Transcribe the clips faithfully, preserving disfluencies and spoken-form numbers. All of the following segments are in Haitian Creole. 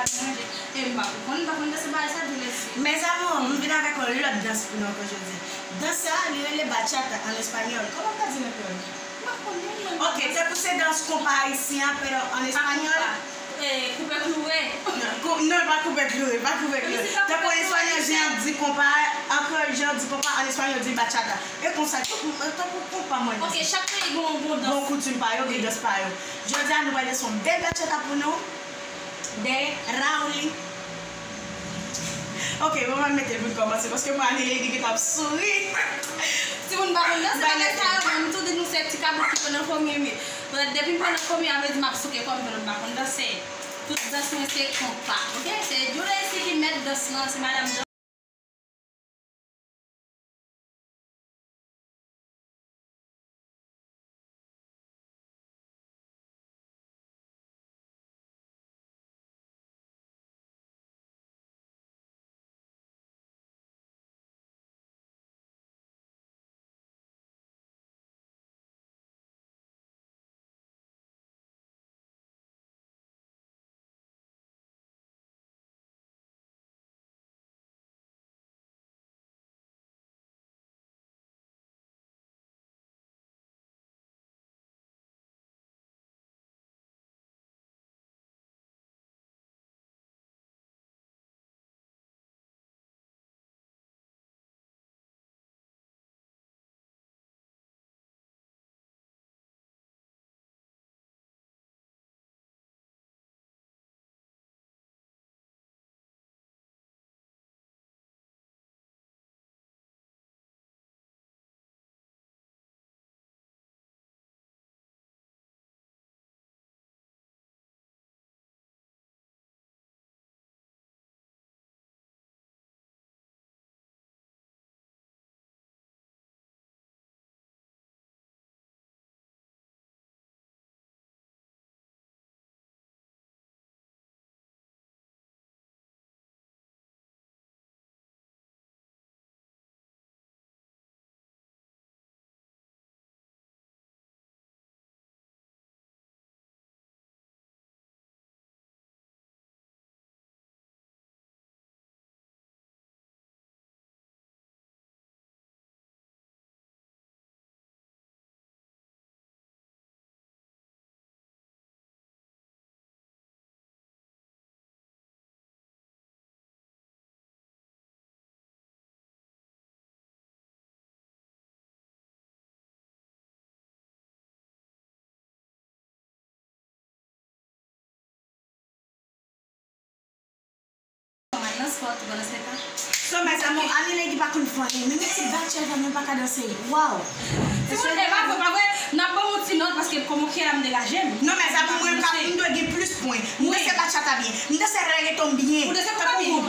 Manje. E m pa konn, m pa konn danse bagay sa, di lesi. Mes amours, m vin avèk yon lòt dans pou nou ankò jodi. Dans sa, li rele bachata an espanyòl. Kòman m ta di l an kreyòl? M pa konnen, mwen. Ok, tankou se dans konpa ayisyen an, pero an espanyòl. Eh, koupe kloure. Non, kou-, non, pa koupe kloure, pa koupe kloure. Tankou an espanyòl, jan y ap di konpa, an kreyòl, jan y ap di konpa, an espanyòl, di bachata. E konsa, tankou, tankou konpa, mwen. Ok, chak peyi gon, gon dans. Gon koutim pa yo, gen dans pa yo. Jodi a, nou pral danse yon bèl bachata pou nou. De Raouli. Ok, bon, mwen mete l pou n kòmanse, paske mwen, Annie Lady gentan ap souri. Timoun pa konn danse bagay sa yo, men m tou di nou se ti kabrit ki pran nan fòm yo, men depi m pran nan fòm yo, a vle di m ap souke kò m, paske m pa konn danse. Tout dans mwen se konpa, ok? Se Djoulecy ki mèt dans lan, se madanm dans. Kòman nan spò, tout bon nan spektak? So, mes amours, Annie Lady pa konn fè anyen. Menm yon ti bachata, mwen pa ka danse. Waw! Timoun, e pa vre, pa vre. N ap ban w yon ti nòt paske kòman w ye la, m degaje m. Non, mes amours, mwen pa, m dwe gen plis pwen. M danse bachata byen. M danse reggaeton byen. Ou danse konpa byen?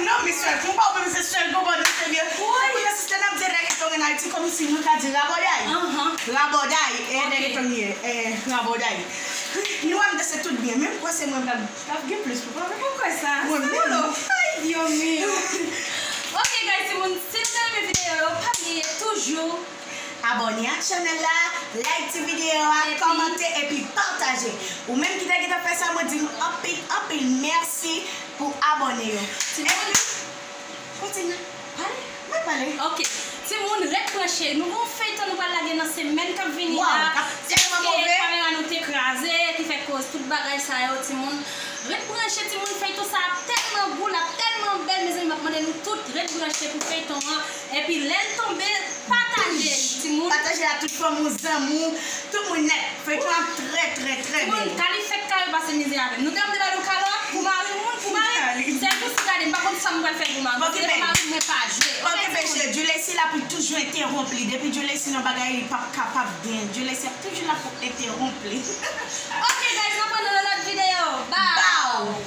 Non, men sèl konpa, ou menm se sèl konpa w danse byen. Wi. Ou konn si se n ap di reggaeton an Ayiti, kòmsi nou ka di rabòday. Anhan. Rabòday, e reggaeton ye, e rabòday. Nou wè m danse tout byen, menm kwè se mwen k ap, k ap gen plis pou pa vre. Ou kwè sa? Mwen menm. Ay, Dios mío. Ok, guys, timoun, si nou te renmen videyo yo, pa bliye toujou abòne ak chanèl la, like ti videyo a, kòmante epi pataje. Ou menm ki te gentan fè sa, mwen di nou anpil, anpil mèsi pou abòne yo. Epi, kontinye. Pale. Mwen pale. Ok. Timoun, ret branche. Nou gon feyton nou pral lage nan semèn k ap vini la. Waw, k ap tèlman move. Se paske kamera nou te kraze, ki fè koz tout bagay sa yo, timoun. Ret branche, timoun, feyton sa ap tèlman gou, l ap tèlman bèl, mezanmi, m ap mande nou tout ret branche pou feyton an. Epi lè l tonbe, pataje l, timoun. Pataje l ak tout fanmi w, zanmi w, tout moun nèt. Feyton an trè, trè, trè bèl. Timoun, Kali fèk kare pase mizè avè m. Nou te mande ba nou kalòt pou mari moun, pou mari. Kali. Sèl pou si gade, m pa konn sa m pral fè pou mari. Okipe l. Mari mwen pa jwe. Okipe l, cheri. Djoulecy la pou toujou entewonp li. Depi Djoulecy nan bagay, li p ap kapab gen. Djoulecy ap toujou la pou entewonp li. Ok, guys, n ap wè nou nan lòt videyo. Bye. Bye.